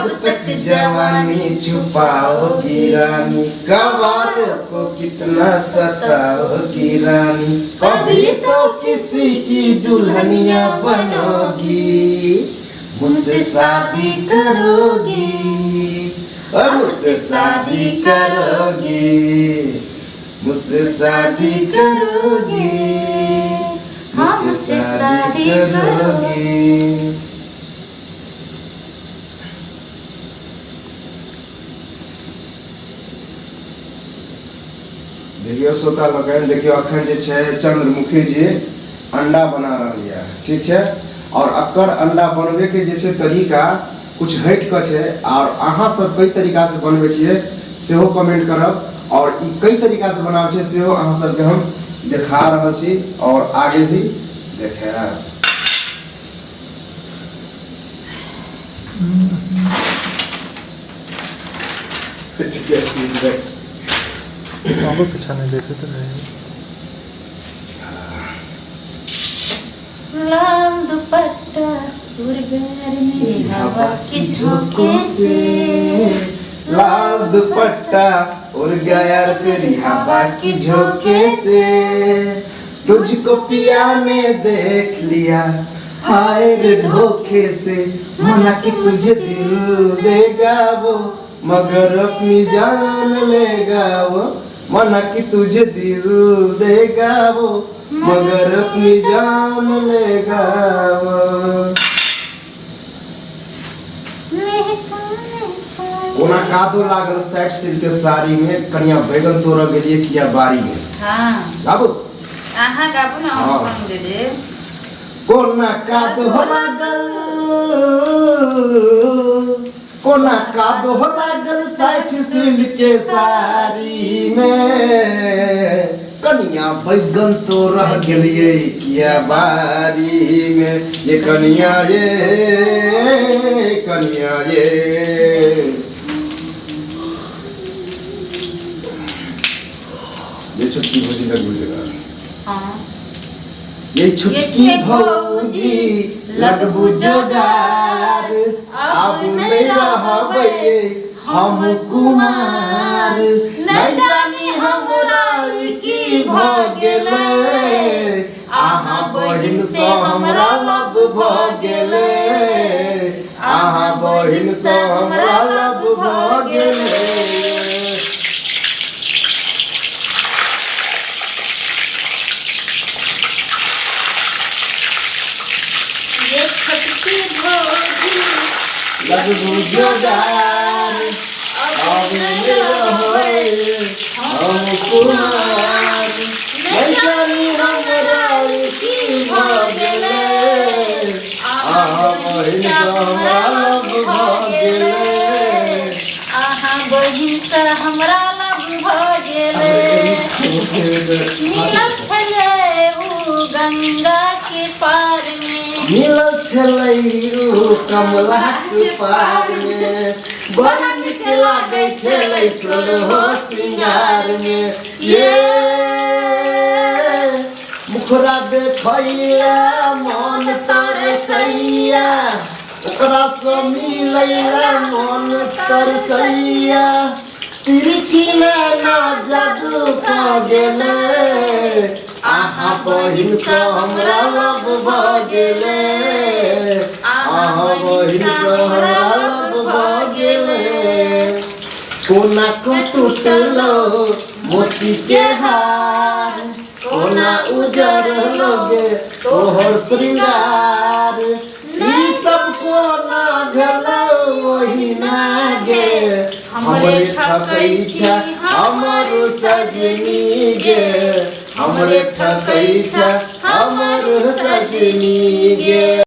कब तक जवानी छुपाओगी रानी, कवारों को कितना सताओगी रानी, कभी तो किसी की दुल्हनिया बनोगी, मुझसे शादी करोगी और मुझसे शादी करोगी, मुझसे शादी करोगी, हाँ, मुझसे शादी करोगी। देखियौ श्रोता लोकनि, देखियौ अखन जे छै चंद्रमुखी जी अंडा बना रहल यऽ, ठीक छै। और एकर अंडा बनबैके जे छै तरीका कुछ हटि कऽ छै, और अहाँ सब कई तरीका से बनबै छियै सेहो कमेंट करब, और ई कई तरीका से बनाबै छियै सेहो अहाँ सबके हम देखा रहल छी और आगे भी देखायब। आलू पीछा नहीं देखते रहे। लाल दुपट्टा उड़ गया मेरी हवा के झोंके से, लाल दुपट्टा उड़ गया तेरी हवा की झोंके से, तुझको पिया ने देख लिया हाय रे धोखे से, मना कि तुझे दिल देगा वो मगर अपनी जान लेगा वो, मना कि तुझे दिल देगा वो मगर अपनी जान लेगा वो। कोना कादो लागल साइड सिल्क के साड़ी में, कनिया बैगन तोड़ऽ गेलियै किया बाड़ी में। हाँ। गाबू। अहाँ गाबू ना, हम हाँ। संग दे देब। कोना कादो लागल, कोना कादो लागल 60 सिल्क के साड़ी में, कनिया बैगन तोड़ऽ गेलियै किया बाड़ी में, ये कनिया ये कनिया ये। ये छोटकी भौजी लगबू जगह। हाँ। ये छोटकी भौजी लगबू जोगार, आब नहि रहबै हम कुमार, नहि जानी हमरा ई की भऽ गेलै, अहाँ बहिन सँ हमरा लव भऽ गेलै, अहाँ बहिन सँ हमरा लव भऽ गेलै। ये छोटकी भौजी लगबू जोगार, अब नहि रहबै हम कुमार, नहि जानी हमरा ई की भऽ गेलै, अहाँ बहिन सँ हमरा लव भऽ गेलै, अहाँ बहिन सँ हमरा लव भऽ गेलै। मिलल छलै उ गंगा के पार में, मिलल छलै उ कमला के पार में, बड़ नीक लागै छलै सोलहो सिंगार में, ये मुखरा देखैला मन तरसैया, ओकरा सँ मिलैला मन तरसैया, तिरछी नैना जादू कऽ गेलै, अहाँ बहिन सँ हमरा लव भऽ गेलै, अहाँ बहिन सँ हमरा लव भऽ गेलै। कोना को टूटलो मोती के हार, कोना उजरलो गे तोहर श्रृंगार, ई सब कोना भेलो ओहिना गे, हमरे ठकै छै हमर सजनी गे, हमरे ठकै छै हमर सजनी गे।